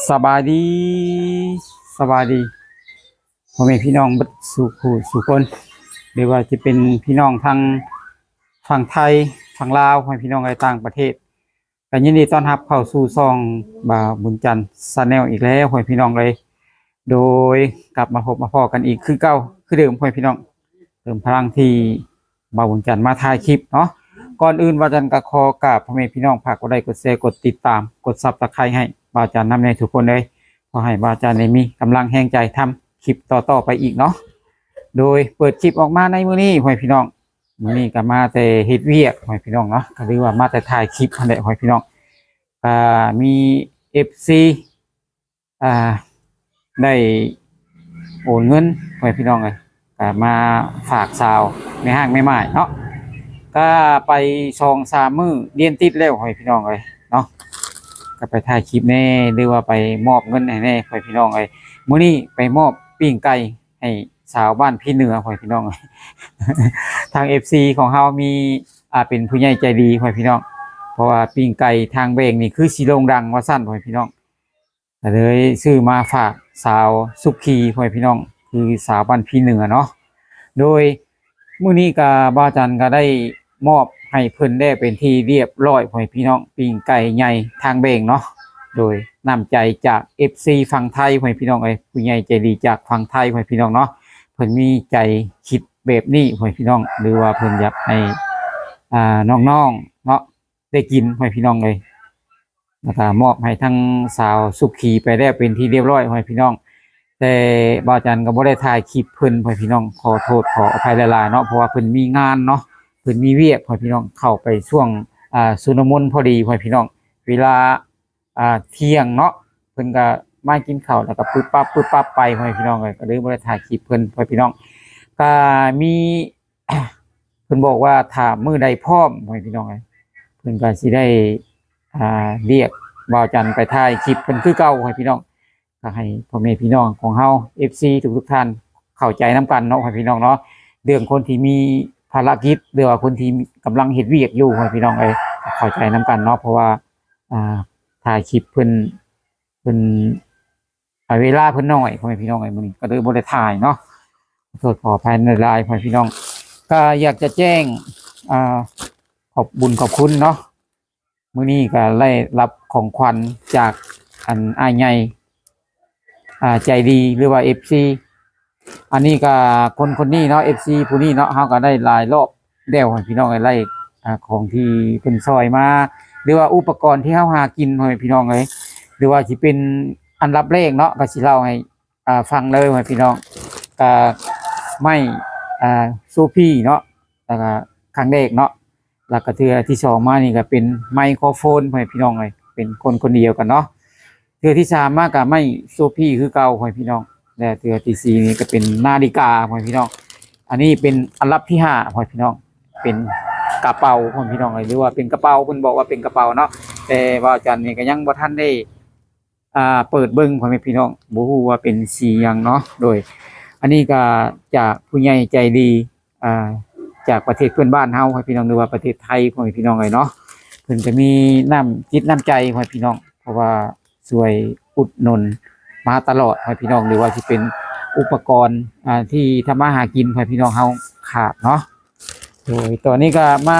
ສະບາຍດີ ສະບາຍດີ ພໍ່ແມ່ພີ່ນ້ອງເບິດສູ່ຜູ້ສູ່ຄົນ ຫຼືວ່າຈະເປັນພີ່ນ້ອງທາງຝັ່ງໄທ ຝັ່ງລາວ ພໍ່ແມ່ພີ່ນ້ອງໃນຕ່າງປະເທດ ກໍຍິນດີຕ້ອນຮັບເຂົ້າສູ່ຊ່ອງບ່າວບຸນຈັນ Channel ອີກແລ້ວ ພໍ່ແມ່ພີ່ນ້ອງເອີຍ. ໂດຍກັບມາພົບມາພໍ້ກັນອີກຄືເກົ່າຄືເດີມ ພໍ່ແມ່ພີ່ນ້ອງ ເຕີມພະລັງທີ່ບ່າວບຸນຈັນມາຖ່າຍຄລິບເນາະ. ກ່ອນອື່ນບ່າວຈັນກໍຂໍກາບພໍ່ແມ່ພີ່ນ້ອງ ຝາກກົດໄລ ກົດແຊ ກົດຕິດຕາມ ກົດ Subscribe ໃຫ້ບ່າວຈັນນຳແດ່ທຸກຄົນເອີຍ. ຂໍໃຫ້ບ່າວຈັນໄດ້ມີກຳລັງແຮງໃຈທຳຄລິບຕໍ່ໆໄປອີກເນາະ. ໂດຍເປີດຄລິບອອກມາໃນມື້ນີ້ ພໍ່ແມ່ພີ່ນ້ອງ ມື້ນີ້ກໍມາແຕ່ເຮັດວຽກ ພໍ່ແມ່ພີ່ນ້ອງເນາະ ກໍຫຼືວ່າມາແຕ່ຖ່າຍຄລິບຫັ້ນແຫຼະ ພໍ່ແມ່ພີ່ນ້ອງ. ກໍມີ ເອັຟຊີ ອ່າ ໄດ້ໂອນເງິນ ພໍ່ແມ່ພີ່ນ້ອງເອີຍ ກໍມາຝາກສາວແມ່ຮ້າງແມ່ໝ້າຍເນາະ ກໍໄປສອງສາມມື້ລຽນຕິດແລ້ວ ພໍ່ແມ່ພີ່ນ້ອງເອີຍເນາະ. ກໍໄປຖ່າຍຄລິບແດ່ ຫຼືວ່າໄປມອບເງິນໃຫ້ແດ່ ພໍ່ແມ່ພີ່ນ້ອງເອີຍ. ມື້ນີ້ໄປມອບປີ້ງໄກ່ໃຫ້ສາວບ້ານພີເໜືອ ພໍ່ແມ່ພີ່ນ້ອງເອີຍ. ທາງ ເອັຟຊີ ຂອງເຮົາມີ ອ່າ ເປັນຜູ້ໃຫຍ່ໃຈດີ ພໍ່ແມ່ພີ່ນ້ອງ ເພາະວ່າປີ້ງໄກ່ທາງແບງນີ້ຄືຊິໂດ່ງດັງວ່າຊັ້ນ ພໍ່ແມ່ພີ່ນ້ອງ ກໍເລີຍຊື້ມາຝາກສາວສຸຂີ ພໍ່ແມ່ພີ່ນ້ອງ ຄືສາວບ້ານພີເໜືອເນາະ. ໂດຍມື້ນີ້ກໍບ່າວຈັນກໍໄດ້ມອບໃຫ້ເພິ່ນແລ້ວເປັນທີ່ລຽບຮ້ອຍ ພໍ່ແມ່ພີ່ນ້ອງ ປີ້ງໄກ່ໃຫຍ່ທາງແບງເນາະ. ໂດຍນ້ຳໃຈຈາກ ເອັຟຊີ ຝັ່ງໄທ ພໍ່ແມ່ພີ່ນ້ອງເອີຍ ຜູ້ໃຫຍ່ໃຈດີຈາກຝັ່ງໄທ ພໍ່ແມ່ພີ່ນ້ອງເນາະ ເພິ່ນມີໃຈຄິດແບບນີ້ ພໍ່ແມ່ພີ່ນ້ອງ ຫຼືວ່າເພິ່ນຢາກໃຫ້ ອ່າ ນ້ອງໆເນາະ ໄດ້ກິນ ພໍ່ແມ່ພີ່ນ້ອງເອີຍ. ແລ້ວກໍມອບໃຫ້ທັງສາວສຸຂີໄປແລ້ວເປັນທີ່ລຽບຮ້ອຍ ພໍ່ແມ່ພີ່ນ້ອງ ແຕ່ບ່າວຈັນກໍບໍ່ໄດ້ຖ່າຍຄລິບເພິ່ນ ພໍ່ແມ່ພີ່ນ້ອງ ຂໍໂທດຂໍອະໄພຫຼາຍໆເນາະ ເພາະວ່າເພິ່ນມີງານເນາະ ເພິ່ນມີວຽກ ພໍ່ແມ່ພີ່ນ້ອງ ເຂົ້າໄປຊ່ວງ ອ່າ ຊຸນລະມຸນພໍດີ ພໍ່ແມ່ພີ່ນ້ອງ ເວລາ ອ່າ ທ່ຽງເນາະ ເພິ່ນກໍມາກິນເຂົ້າ ແລ້ວກໍປຶບປັບປຶບປັບໄປ ພໍ່ແມ່ພີ່ນ້ອງເອີຍ ກໍເລີຍບໍ່ໄດ້ຖ່າຍຄລິບເພິ່ນ ພໍ່ແມ່ພີ່ນ້ອງ. ກໍມີ ເພິ່ນບອກວ່າຖ້າມື້ໃດພ້ອມ ພໍ່ແມ່ພີ່ນ້ອງເອີຍ ເພິ່ນກໍຊິໄດ້ ອ່າ ລຽກບ່າວຈັນໄປຖ່າຍຄລິບເພິ່ນຄືເກົ່າ ພໍ່ແມ່ພີ່ນ້ອງ. ກໍໃຫ້ພໍ່ແມ່ພີ່ນ້ອງຂອງເຮົາ ເອັຟຊີ ທຸກໆທ່ານເຂົ້າໃຈນຳກັນເນາະ ພໍ່ແມ່ພີ່ນ້ອງເນາະ ເລື່ອງຄົນທີ່ມີພາລະກິດ ຫຼືວ່າຄົນທີ່ກຳລັງເຮັດວຽກຢູ່ ພໍ່ແມ່ພີ່ນ້ອງເອີຍ ເຂົ້າໃຈນຳກັນເນາະ ເພາະວ່າ ອ່າ ຖ່າຍຄລິບເພິ່ນ ເພິ່ນ ອ່າ ເວລາເພິ່ນໜ້ອຍ ພໍ່ແມ່ພີ່ນ້ອງເອີຍ ມື້ນີ້ກໍເລີຍບໍ່ໄດ້ຖ່າຍເນາະ ຂໍໂທດຂໍອະໄພຫຼາຍໆ ພໍ່ແມ່ພີ່ນ້ອງ. ກໍຢາກຈະແຈ້ງ ອ່າ ຂອບບຸນຂອບຄຸນເນາະ ມື້ນີ້ກໍໄດ້ຮັບຂອງຂວັນຈາກ ອັນ ອ້າຍໃຫຍ່ ອ່າ ໃຈດີ ຫຼືວ່າ ເອັຟຊີ ອັນນີ້ກໍຄົນຄົນນີ້ເນາະ ເອັຟຊີ ຜູ້ນີ້ເນາະ ເຮົາກໍໄດ້ຫຼາຍລອບແລ້ວ ພີ່ນ້ອງເອີຍ ໄດ້ ອ່າ ຂອງທີ່ເພິ່ນຊ່ອຍມາ ຫຼືວ່າອຸປະກອນທີ່ເຮົາຫາກິນ ພີ່ນ້ອງເອີຍ ຫຼືວ່າຊິເປັນອັນດັບແລກເນາະ ກໍຊິເລົ່າໃຫ້ ອ່າ ຟັງເລີຍ ພີ່ນ້ອງ ກໍໄມ້ ອ່າ ໂຊພີເນາະ ແລ້ວກໍຄັ້ງແລກເນາະ ແລ້ວກໍເທື່ອທີສອງມານີ້ກໍເປັນໄມໂຄຣໂຟນ ພໍ່ແມ່ພີ່ນ້ອງເອີຍ ເປັນຄົນຄົນດຽວກັນເນາະ ເທື່ອທີສາມມາກໍໄມ້ໂຊພີຄືເກົ່າ ພໍ່ແມ່ພີ່ນ້ອງ ແລະເທື່ອທີສີ່ນີ້ກໍເປັນນາລິກາ ພໍ່ແມ່ພີ່ນ້ອງ ອັນນີ້ເປັນອັນດັບທີຫ້າ ພໍ່ແມ່ພີ່ນ້ອງ ເປັນກະເປົາ ພໍ່ແມ່ພີ່ນ້ອງເອີຍ ຫຼືວ່າເປັນກະເປົາ ເພິ່ນບອກວ່າເປັນກະເປົາເນາະ ແຕ່ວ່າຈັນນີ້ກໍຍັງບໍ່ທັນໄດ້ ອ່າ ເປີດເບິ່ງ ພໍ່ແມ່ພີ່ນ້ອງ ບໍ່ຮູ້ວ່າເປັນສີຫຍັງເນາະ ໂດຍ ອັນນີ້ກໍຈາກຜູ້ໃຫຍ່ໃຈດີ ອ່າ ຈາກປະເທດເພື່ອນບ້ານເຮົາ ພໍ່ແມ່ພີ່ນ້ອງ ຫຼືວ່າປະເທດໄທ ພໍ່ແມ່ພີ່ນ້ອງເອີຍເນາະ ເພິ່ນກໍມີນ້ຳຈິດນ້ຳໃຈ ພໍ່ແມ່ພີ່ນ້ອງ ເພາະວ່າຊ່ວຍອຸດໜູນມາຕະຫຼອດ ພໍ່ແມ່ພີ່ນ້ອງ ຫຼືວ່າຊິເປັນອຸປະກອນ ອ່າ ທີ່ທຳມາຫາກິນ ພໍ່ແມ່ພີ່ນ້ອງເຮົາຂາດເນາະ ໂດຍ ຕອນນີ້ກໍມາ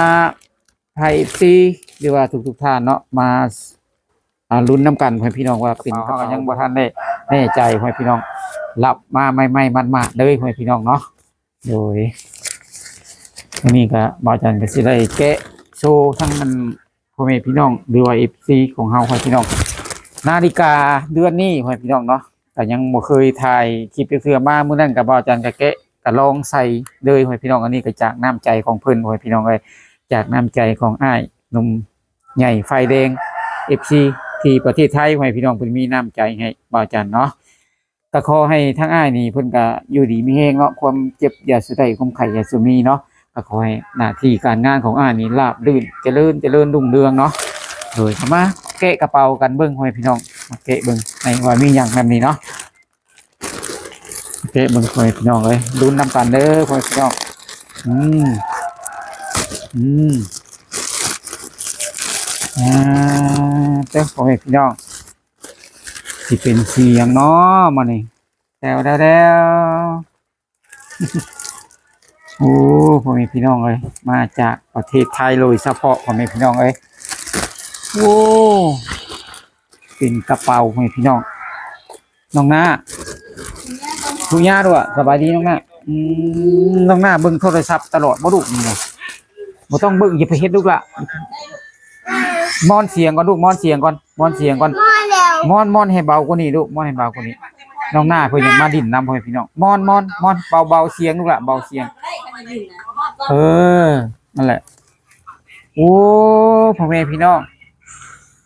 ໃຫ້ ເອັຟຊີ ຫຼືວ່າທຸກໆທ່ານເນາະ ມາ ອ່າ ລຸ້ນນຳກັນ ພໍ່ແມ່ພີ່ນ້ອງວ່າເປັນ ເຮົາກໍຍັງບໍ່ທັນໄດ້ແນ່ໃຈ ພໍ່ແມ່ພີ່ນ້ອງ ຮັບມາໃໝ່ໆ ໝາດໆ ເລີຍ ພໍ່ແມ່ພີ່ນ້ອງເນາະ ໂດຍ ມື້ນີ້ກໍບ່າວຈັນກໍຊິໄດ້ແກະໂຊທັງ ອັນ ພໍ່ແມ່ພີ່ນ້ອງ ຫຼືວ່າ ເອັຟຊີ ຂອງເຮົາ ພໍ່ແມ່ພີ່ນ້ອງ ນາລິກາເຮືອນນີ້ ພໍ່ແມ່ພີ່ນ້ອງເນາະ ກໍຍັງບໍ່ເຄີຍຖ່າຍຄລິບຈັກເທື່ອ ມາມື້ນັ້ນກໍບ່າວຈັນກໍແກະ ກໍລອງໃສ່ເລີຍ ພໍ່ແມ່ພີ່ນ້ອງ ອັນນີ້ກໍຈາກນ້ຳໃຈຂອງເພິ່ນ ພໍ່ແມ່ພີ່ນ້ອງເອີຍ ຈາກນ້ຳໃຈຂອງອ້າຍໜຸ່ມໃຫຍ່ໄຟແດງ ເອັຟຊີ ທີ່ປະເທດໄທ ພໍ່ແມ່ພີ່ນ້ອງ ເພິ່ນມີນ້ຳໃຈໃຫ້ບ່າວຈັນເນາະ ກໍຂໍໃຫ້ທາງອ້າຍນີ້ເພິ່ນກໍຢູ່ດີມີແຮງເນາະ ຄວາມເຈັບຢ່າສູ່ໄດ້ ຄວາມໄຂ້ຢ່າສູ່ມີເນາະ ກໍຂໍໃຫ້ໜ້າທີ່ການງານຂອງອ້າຍນີ້ລາບລື່ນ ຈະເລີນ ຈະເລີນຮຸ່ງເຮືອງເນາະ ໂດຍ ເຂົ້າມາແກະກະເປົາກັນເບິ່ງ ພໍ່ແມ່ພີ່ນ້ອງ ມາແກະເບິ່ງໃນວ່າມີຫຍັງນຳນີ້ເນາະ ແກະເບິ່ງ ພໍ່ແມ່ພີ່ນ້ອງເອີຍ ລຸ້ນນຳກັນເດີ ພໍ່ແມ່ພີ່ນ້ອງ ອືມ ອືມ ອ່າ ເດີ ພໍ່ແມ່ພີ່ນ້ອງ ຊິເປັນສຽງເນາະ ມານີ້ ແຕ່ວແລ້ວ ໂອ້ ພໍ່ແມ່ພີ່ນ້ອງເອີຍ ມາຈາກປະເທດໄທໂດຍສະເພາະ ພໍ່ແມ່ພີ່ນ້ອງເອີຍ ໂອ້ ເປັນກະເປົາ ພໍ່ແມ່ພີ່ນ້ອງ ນ້ອງໜ້າ ຜູ້ຍ່າດ້ວຍ ສະບາຍດີນ້ອງໜ້າ ອືມ ນ້ອງໜ້າເບິ່ງໂທລະສັບຕະຫຼອດບໍ່ລູກນີ້ນະ ບໍ່ຕ້ອງເບິ່ງ ຢ່າໄປເຮັດລູກຫຼ້າ ມອນສຽງກ່ອນລູກ ມອນສຽງກ່ອນ ມອນສຽງກ່ອນ ມອນແລ້ວ ມອນ ມອນໃຫ້ເບົາກວ່ານີ້ລູກ ມອນໃຫ້ເບົາກວ່ານີ້ ນ້ອງໜ້າເພິ່ນຢາກມາຫຼິ້ນນຳ ພໍ່ແມ່ພີ່ນ້ອງ ມອນ ມອນ ມອນ ເບົາ ເບົາສຽງລູກຫຼ້າ ເບົາສຽງ ເອີ ນັ້ນແຫຼະ ໂອ້ ພໍ່ແມ່ພີ່ນ້ອງ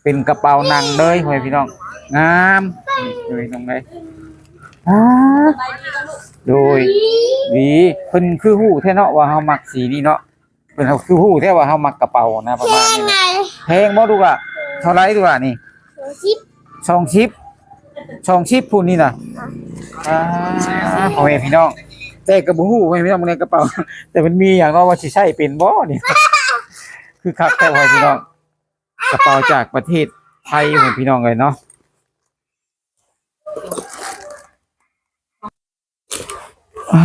ເປັນກະເປົາໜັງເລີຍ ພໍ່ແມ່ພີ່ນ້ອງ ງາມ ນີ້ ພໍ່ແມ່ພີ່ນ້ອງເອີຍ ອາ ໂດຍ ດີ ເພິ່ນຄືຮູ້ແທ້ເນາະວ່າເຮົາມັກສີນີ້ເນາະ ເພິ່ນຄືຮູ້ແທ້ວ່າເຮົາມັກກະເປົານະ ປະມານນີ້ນະ ແພງບໍ່ລູກຫຼ້າ ເທົ່າໃດລູກຫຼ້ານີ້ ສອງສິບ ສອງສິບ ສອງສິບພຸ້ນນີ້ນະ ອ່າ ພໍ່ແມ່ພີ່ນ້ອງ ແຕ່ກໍບໍ່ຮູ້ ພໍ່ແມ່ພີ່ນ້ອງ ເບິ່ງໃນກະເປົາ ແຕ່ມັນມີຫຍັງເນາະ ວ່າຊິໃຊ້ເປັນບໍ່ນີ້ ຄືຄັກແທ້ ພໍ່ແມ່ພີ່ນ້ອງ ກະເປົາຈາກປະເທດໄທ ພໍ່ແມ່ພີ່ນ້ອງເອີຍເນາະ ອ່າ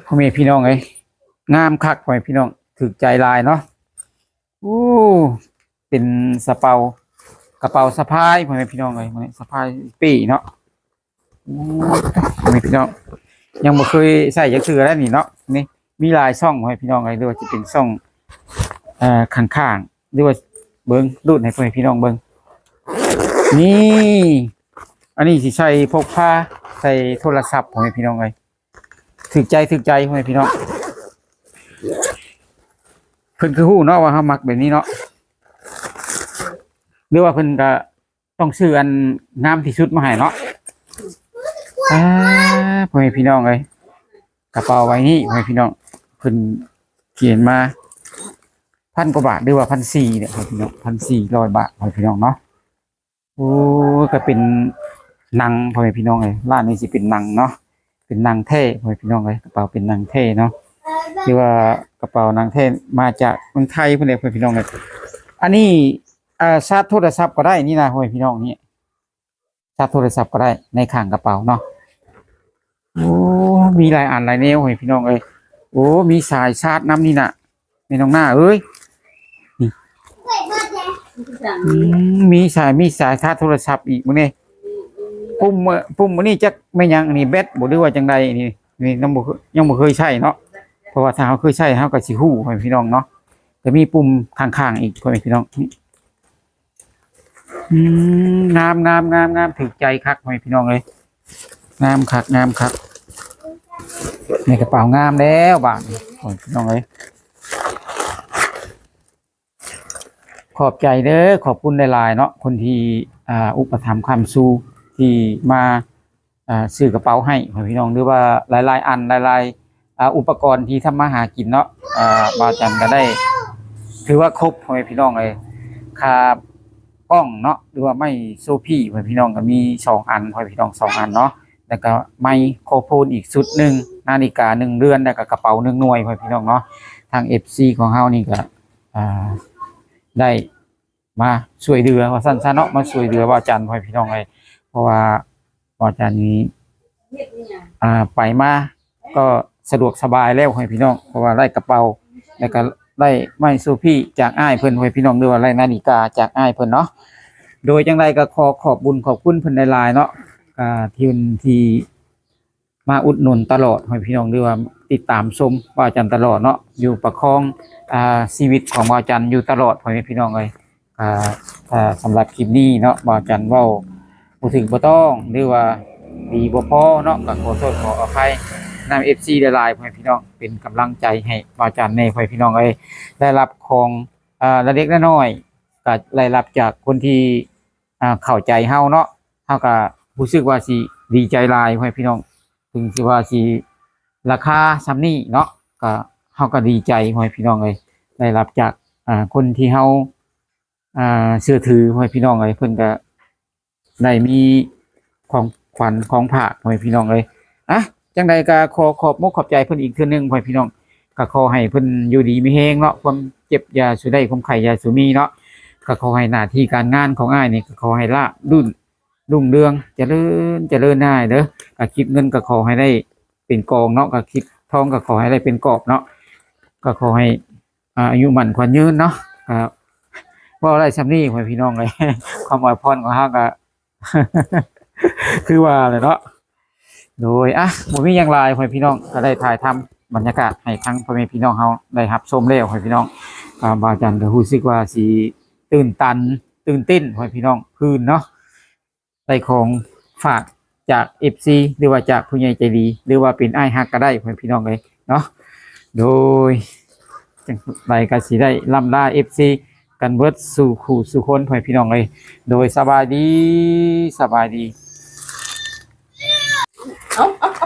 ພໍ່ແມ່ພີ່ນ້ອງເອີຍ ງາມຄັກ ພໍ່ແມ່ພີ່ນ້ອງ ຖືກໃຈຫຼາຍເນາະ ໂອ້ ເປັນສະເປົາ ກະເປົາສະພາຍ ພໍ່ແມ່ພີ່ນ້ອງເອີຍ ສະພາຍປີ້ເນາະ ໂອ້ ພໍ່ແມ່ພີ່ນ້ອງ ຍັງບໍ່ເຄີຍໃຊ້ຈັກເທື່ອແລ້ວນີ້ເນາະ ນີ້ມີຫຼາຍຊ່ອງ ພໍ່ແມ່ພີ່ນ້ອງເອີຍ ຫຼືວ່າຈະເປັນຊ່ອງ ເອີ ຂ້າງໆ ຫຼືວ່າເບິ່ງ ລຸດໃຫ້ພໍ່ແມ່ພີ່ນ້ອງເບິ່ງ ນີ້ ອັນນີ້ຊິໃສ່ພົກພາໃສ່ໂທລະສັບ ພໍ່ແມ່ພີ່ນ້ອງເອີຍ ຖືກໃຈ ຖືກໃຈ ພໍ່ແມ່ພີ່ນ້ອງ ເພິ່ນຄືຮູ້ເນາະວ່າເຮົາມັກແບບນີ້ເນາະ ຫຼືວ່າເພິ່ນກະຕ້ອງຊື້ອັນງາມທີ່ສຸດມາໃຫ້ເນາະ ອ່າ ພໍ່ແມ່ພີ່ນ້ອງເອີຍ ກະເປົາໃບນີ້ ພໍ່ແມ່ພີ່ນ້ອງ ເພິ່ນຂຽນມາ ພັນກວ່າບາດ ຫຼືວ່າພັນສີ່ຮ້ອຍ ນີ້ ພໍ່ແມ່ພີ່ນ້ອງ ພັນສີ່ຮ້ອຍບາດ ພໍ່ແມ່ພີ່ນ້ອງເນາະ ໂອ້ ກໍເປັນໜັງ ພໍ່ແມ່ພີ່ນ້ອງເອີຍ ຮ້ານນີ້ຊິເປັນໜັງເນາະ ເປັນໜັງແທ້ ພໍ່ແມ່ພີ່ນ້ອງເອີຍ ກະເປົາເປັນໜັງແທ້ເນາະ ຫຼືວ່າກະເປົາໜັງແທ້ ມາຈາກເມືອງໄທພຸ້ນແຫຼະ ພໍ່ແມ່ພີ່ນ້ອງເອີຍ ອັນນີ້ ອ່າ ຊາດໂທລະສັບກໍໄດ້ນີ້ນະ ພໍ່ແມ່ພີ່ນ້ອງ ນີ້ ຊາດໂທລະສັບກໍໄດ້ ໃນຂ້າງກະເປົາເນາະ ໂອ້ ມີຫຼາຍອັນຫຼາຍແນວ ພໍ່ແມ່ພີ່ນ້ອງເອີຍ ໂອ້ ມີສາຍຊາດນຳນີ້ນະ ແມ່ນ້ອງໜ້າເອີຍ ນີ້ ອືມ ມີສາຍ ມີສາຍຊາດໂທລະສັບອີກ ມື້ນີ້ ປຸ່ມ ປຸ່ມມື້ນີ້ຈັກແມ່ນຫຍັງ ອັນນີ້ແບັດບໍ່ ຫຼືວ່າຈັ່ງໃດ ນີ້ ນີ້ຍັງບໍ່ ຍັງບໍ່ເຄີຍໃຊ້ເນາະ ເພາະວ່າຖ້າເຮົາເຄີຍໃຊ້ ເຮົາກໍຊິຮູ້ ພໍ່ແມ່ພີ່ນ້ອງເນາະ ກໍມີປຸ່ມຂ້າງໆອີກ ພໍ່ແມ່ພີ່ນ້ອງ ອືມ ງາມ ງາມ ງາມ ງາມ ຖືກໃຈຄັກ ພໍ່ແມ່ພີ່ນ້ອງເອີຍ ງາມຄັກ ງາມຄັກ ໃນກະເປົາງາມແລ້ວບາດນີ້ ໂອ້ຍ ພີ່ນ້ອງເອີຍ ຂອບໃຈເດີ ຂອບຄຸນຫຼາຍໆເນາະ ຄົນທີ່ ອ່າ ອຸປະຖຳຄ້ຳຊູ ທີ່ມາ ອ່າ ຊື້ກະເປົາໃຫ້ ພໍ່ແມ່ພີ່ນ້ອງ ຫຼືວ່າຫຼາຍໆອັນ ຫຼາຍໆ ອ່າ ອຸປະກອນທີ່ທຳມາຫາກິນເນາະ ອ່າ ບ່າວຈັນກໍໄດ້ ຖືວ່າຄົບ ພໍ່ແມ່ພີ່ນ້ອງເອີຍ ຄ່າກ້ອງເນາະ ຫຼືວ່າໄມ້ໂຊພີ ພໍ່ແມ່ພີ່ນ້ອງ ກໍມີສອງອັນ ພໍ່ແມ່ພີ່ນ້ອງ ສອງອັນເນາະ ແລ້ວກໍໄມໂຄຣໂຟນອີກຊຸດໜຶ່ງ ນາລິກາໜຶ່ງເຮືອນ ແລ້ວກໍກະເປົາໜຶ່ງໜ່ວຍ ພໍ່ແມ່ພີ່ນ້ອງເນາະ ທາງເອັຟຊີຂອງເຮົານີ້ກໍ ອ່າ ໄດ້ ມາຊ່ວຍເຫຼືອວ່າຊັ້ນຊະເນາະ ມາຊ່ວຍເຫຼືອບ່າວຈັນ ພໍ່ແມ່ພີ່ນ້ອງເອີຍ ເພາະວ່າບ່າວຈັນນີ້ ອ່າ ໄປມາກໍສະດວກສະບາຍແລ້ວ ພໍ່ແມ່ພີ່ນ້ອງ ເພາະວ່າໄດ້ກະເປົາ ແລ້ວກໍໄດ້ໄມ້ໂຊພີຈາກອ້າຍເພິ່ນ ພໍ່ແມ່ພີ່ນ້ອງ ຫຼືວ່າໄດ້ນາລິກາຈາກອ້າຍເພິ່ນເນາະ ໂດຍຈັ່ງໃດກໍຂໍຂອບບຸນຂອບຄຸນເພິ່ນຫຼາຍໆເນາະ ອ່າ ທີ່ ທີ່ ມາອຸດໜູນຕະຫຼອດ ພໍ່ແມ່ພີ່ນ້ອງ ຫຼືວ່າຕິດຕາມຊົມບ່າວຈັນຕະຫຼອດເນາະ ຢູ່ປະຄອງ ອ່າ ຊີວິດຂອງບ່າວຈັນຢູ່ຕະຫຼອດ ພໍ່ແມ່ພີ່ນ້ອງເອີຍ ອ່າ ສຳລັບຄລິບນີ້ເນາະ ບ່າວຈັນເວົ້າບໍ່ຖືກບໍ່ຕ້ອງ ຫຼືວ່າດີບໍ່ພໍເນາະ ກໍຂໍໂທດຂໍອະໄພນຳເອັຟຊີຫຼາຍໆ ພໍ່ແມ່ພີ່ນ້ອງ ເປັນກຳລັງໃຈໃຫ້ບ່າວຈັນແດ່ ພໍ່ແມ່ພີ່ນ້ອງເອີຍ ໄດ້ຮັບຂອງ ອ່າ ລະເລັກລະນ້ອຍ ກໍໄດ້ຮັບຈາກຄົນທີ່ ອ່າ ເຂົ້າໃຈເຮົາເນາະ ເຮົາກໍຮູ້ສຶກວ່າຊິດີໃຈຫຼາຍ ພໍ່ແມ່ພີ່ນ້ອງ ເຖິງຊິວ່າຊິລາຄາສ່ຳນີ້ເນາະ ກໍເຮົາກໍດີໃຈ ພໍ່ແມ່ພີ່ນ້ອງເອີຍ ໄດ້ຮັບຈາກ ອ່າ ຄົນທີ່ເຮົາ ອ່າ ເຊື່ອຖື ພໍ່ແມ່ພີ່ນ້ອງເອີຍ ເພິ່ນກໍໄດ້ມີຂອງຂວັນຂອງຝາກ ພໍ່ແມ່ພີ່ນ້ອງເອີຍ ອ່ະ ຈັ່ງໃດກໍຂໍຂອບມົກຂອບໃຈເພິ່ນອີກເທື່ອໜຶ່ງ ພໍ່ແມ່ພີ່ນ້ອງ ກໍຂໍໃຫ້ເພິ່ນຢູ່ດີມີແຮງເນາະ ຄວາມເຈັບຢ່າສູ່ໄດ້ ຄວາມໄຂ້ຢ່າສູ່ມີເນາະ ກໍຂໍໃຫ້ໜ້າທີ່ການງານຂອງອ້າຍນີ້ ກໍຂໍໃຫ້ລາບລື່ນ ຮຸ່ງເຮືອງ ຈະເລີນ ຈະເລີນໄດ້ເດີ. ກະຄິດເງິນກະຂໍໃຫ້ໄດ້ເປັນກອງເນາະ ກະຄິດທອງກະຂໍໃຫ້ໄດ້ເປັນກອບເນາະ ກະຂໍໃຫ້ ອາ ອາຍຸໝັ້ນຂວັນຍືນເນາະ. ກະເວົ້າໄດ້ຊ່ຳນີ້ ພໍ່ແມ່ພີ່ນ້ອງເອີຍ ຄວາມອວຍພອນຂອງເຮົາກະ ຄືວ່າແຫຼະເນາະ. ໂດຍ ອ່ະ ບໍ່ມີຫຍັງຫຼາຍ ພໍ່ແມ່ພີ່ນ້ອງ ກະໄດ້ຖ່າຍທຳບັນຍາກາດໃຫ້ທັງພໍ່ແມ່ພີ່ນ້ອງເຮົາໄດ້ຮັບຊົມແລ້ວ ພໍ່ແມ່ພີ່ນ້ອງ. ອ່າ ບ່າວຈັນກະຮູ້ສຶກວ່າຊິຕື່ນຕັນ ຕື່ນເຕັ້ນ ພໍ່ແມ່ພີ່ນ້ອງ ຄືນເນາະ ໄດ້ຂອງຝາກຈາກເອັຟຊີ ຫຼືວ່າຈາກຜູ້ໃຫຍ່ໃຈດີ ຫຼືວ່າເປັນອ້າຍຮັກກະໄດ້ ພໍ່ແມ່ພີ່ນ້ອງເອີຍເນາະ. ໂດຍ ຈັ່ງໃດກະຊິໄດ້ລ່ຳລາເອັຟຊີກັນເບິດສູ່ຄູ່ສູ່ຄົນ ພໍ່ແມ່ພີ່ນ້ອງເອີຍ. ໂດຍ ສະບາຍດີ ສະບາຍດີ. ເອົາ ເອົາ ເອົາ